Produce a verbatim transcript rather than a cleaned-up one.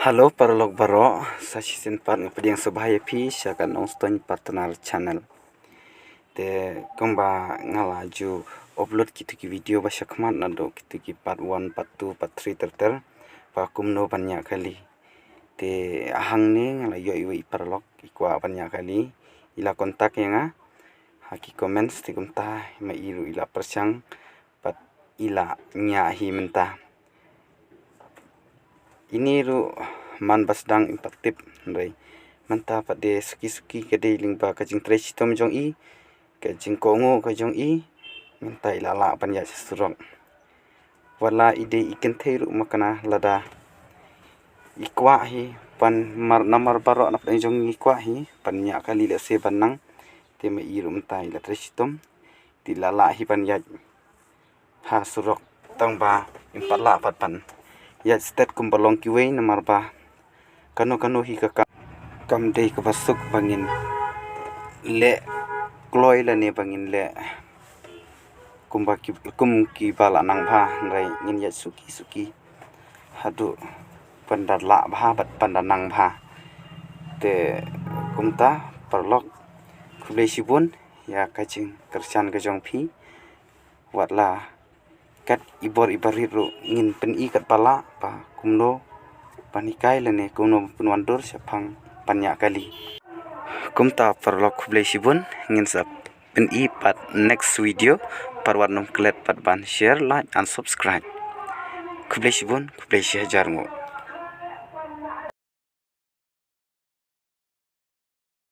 Hello paralok baroh, sa shisien pat nga pdiang sngewbha ïa phi sha ka Nongstoiñ Partner Channel. Te kumba nga la ju upload kito ki video ba shakhmat, naduh kito ki part one, part two, part three ter ter, ba kumno ban ñiah kali. Te hangne nga la ïoh iwei i paralok i kwah ban ñiah kali, i la contact ïa nga ha ki comments, te kumta ma i ruh i la pyrshang bad i la ñiah hi mynta. Ine ruh man ba sdang im pat tip, hynrei mynta pat de suki suki ka dei lyngba ka jingtrei shitom jong i, ka jingkohnguh ka jong i, mynta i la lah ban ïaid sha surok. Wat la i dei i kynthei ruh ma kane, lada i kwah hi ban mar, namar baroh na pdeng jong i kwah hi ban ñiah kali lehse ban nang, te ma i ruh mynta i la trei shitom, te i la lah hi ban ïaid ha surok, tang ba im pat lah pat ban ïaid stet kumba long kiwei, namar ba kano kano hi ka kam, kam dei kaba suk ba ngin leh kloi lane ba ngin leh kumba ki, kum kiba la nang bha, hynrei ngin ïaid suki suki haduh ban da lah bha bad ban da nang bha. Te kumta paralok, khublei shibun ïa ka jingkyrshan ka jong phi. Wat la kat i bor i barit ruh ngin pyni katba lah ba kumno ban hikai lane kumno ban pynwandur shaphang ban ñiah kali. Kumta paralok, khublei shibun, ngin sa pyni pat next video. Pat wat nym klet pat ban share, like and subscribe. Khublei shibun, khublei shihajar nguh.